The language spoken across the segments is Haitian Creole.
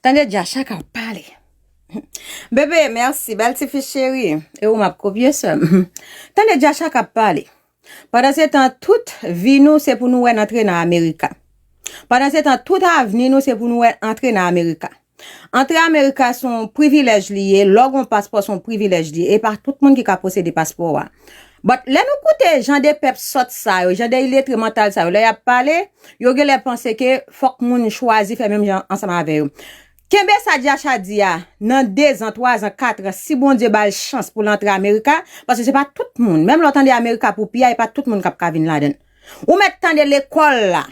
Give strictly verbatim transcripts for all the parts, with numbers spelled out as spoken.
Tande Djacha k ap pale. Bebe, mèsi, bèl ti fi cheri. E ou m ap kopye, sè m. Tande Djacha k ap pale. Pandan se tan, tout vi nou, se pou nou wè n antre nan Amerika. Pandan se tan, tout avni nou, se pou nou wè antre nan Amerika. Antre Amerika se yon privilèj li ye, lè w gen yon paspò se yon privilèj li ye. E pa tout moun ki ka posede paspò a. But lè nou koute jan de pèp sòt sa yo, jan de iletre mantal sa yo, lè y ap pale, yo genlè panse ke fòk moun chwazi fè menm jan ansanm avè yo. Kenbe sa Djacha di a, nan dezan, twazan, katran, si Bondye ba l chans pou l antre Amerika, paske se pa tout moun, menm lè w tande Amerika pou piyay, e pa tout moun k ap ka vin ladan l. Ou mèt tande lekòl la,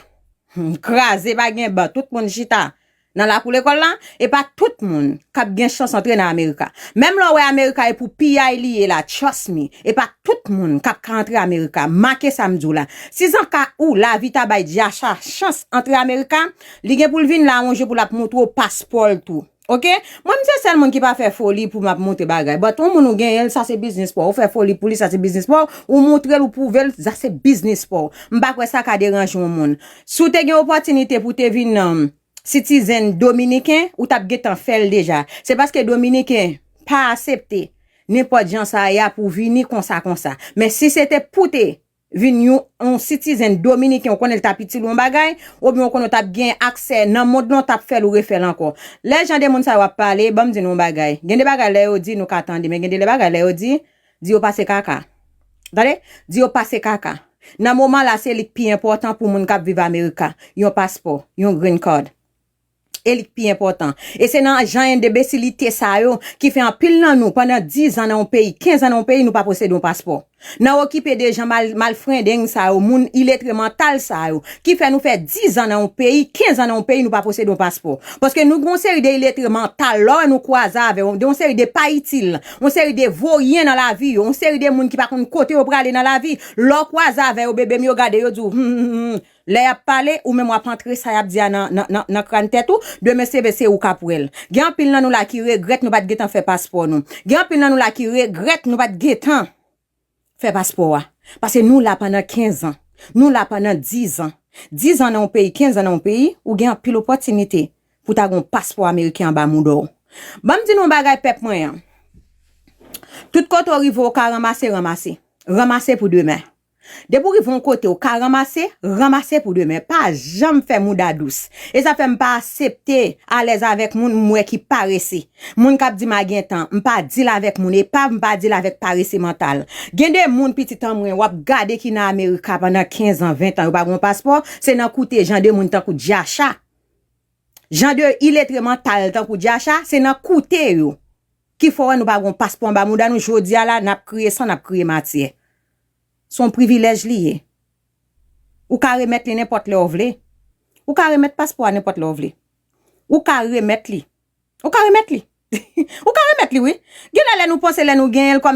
hmm, kraze, pa gen ban, tout moun chita nan lakou lekòl la, e pa tout moun k ap gen chans antre nan Amerika. Menm lè w wè Amerika e pou piyay li ye la, trust me, e pa tout moun k ap ka antre Amerika. Make sa m di w la. Si se ka ou, lavi ta bay Djacha chans antre Amerika, li gen pou l vin la yon jou pou l ap montre w paspò l tou. Oke? Mwen, m se sèl moun ki pa fè foli pou m ap montre bagay. But yon moun ou genyen l, sa se biznis pa w. Ou fè foli pou li, sa se biznis pa w. Ou montre l, ou pwouve l, sa se biznis pa w. M pa kwè sa ka deranje yon moun. Si w te gen opòtinite pou w te vin, um, citizen dominiken, ou t ap gentan fè l deja. Se paske dominiken pa aksepte nenpòt jan sa ye a pou w vini konsa konsa. Men si se te pou te vin yon, yon citizen dominiken, ou konnen l t ap itil ou yon bagay, oubyen ou konnen w t ap gen aksè nan mond lan, w t ap fè l ou refè l ankò. Lè jan de moun sa yo ap pale, ban m di nou yon bagay. Gen de bagay lè yo di, nou ka tande, men gen de lè bagay lè yo di, di yo pase kaka. Tande? Di yo pase kaka. Nan moman la, se li k pi enpòtan pou moun k ap viv Amerika. Yon paspò, yon green card. E li k pi enpòtan. E se nan jan de enbesilite sa yo ki fè anpil nan nou, pandan dizan nan yon peyi, kenzan nan yon peyi, nou pa posede yon paspò. Nan okipe de jan mal, malfrendeng sa yo, moun iletre mantal sa yo, ki fè nou fè dizan nan yon peyi, kenzan nan yon peyi, nou pa posede yon paspò. Paske nou gen yon seri de iletre mantal, lè w wè nou kwaze avè yo, de yon seri de pa itil, yon seri de voryen nan lavi yo, yon seri de moun ki pa konn kote yo prale nan lavi, lè w kwaze avè yo, bebe m, yo gade, yo di w, hmm, hmm, hmm, hmm. Lè y ap pale, ou menm w ap antre sa y ap di a nan, nan, nan, nan kràn tèt ou, demen se, se ou k ap wè l. Gen anpil nan nou la ki regrèt nou pa t gentan fè paspò nou. Gen anpil nan nou la ki regrèt nou pa t gentan fè paspò a. Paske nou la pandan kenzan. Nou la pandan dizan. Dizan nan yon peyi, kenzan nan yon peyi, ou gen anpil opòtinite pou ta gen yon paspò ameriken anba mouda w. Ban m di nou yon bagay, pèp mwen an. Tout kote w rive, w ka ranmase, ranmase. Ranmase pou demen. Depi w rive yon kote, w ka ranmase, ranmase pou demen. Pa janm fè mouda dous. E sa fè m pa aksepte alèz avèk moun m wè ki parese. Moun k ap di m a gen tan, m pa deal avèk moun epav, m pa deal avèk parese mantal. Gen de moun pitit an mwen, w ap gade ki nan Amerika pandan kenzan, ventan, yo pa gen yon paspò, se nan koute jan de moun tankou Djacha. Jan de iletre mantal tankou Djacha, se nan koute yo ki fè w wè nou pa gen yon paspò anba mouda nou. Jodi a la, n ap kriye san, n ap kriye matyè. Se yon privilèj li ye. Ou ka remèt li nenpòt lè w vle. Ou ka remèt paspò a nenpòt lè w vle. Ou ka remèt li. Ou ka remèt li. Ou ka remèt li, wi. Genlè lè nou panse, lè nou genyen l kòm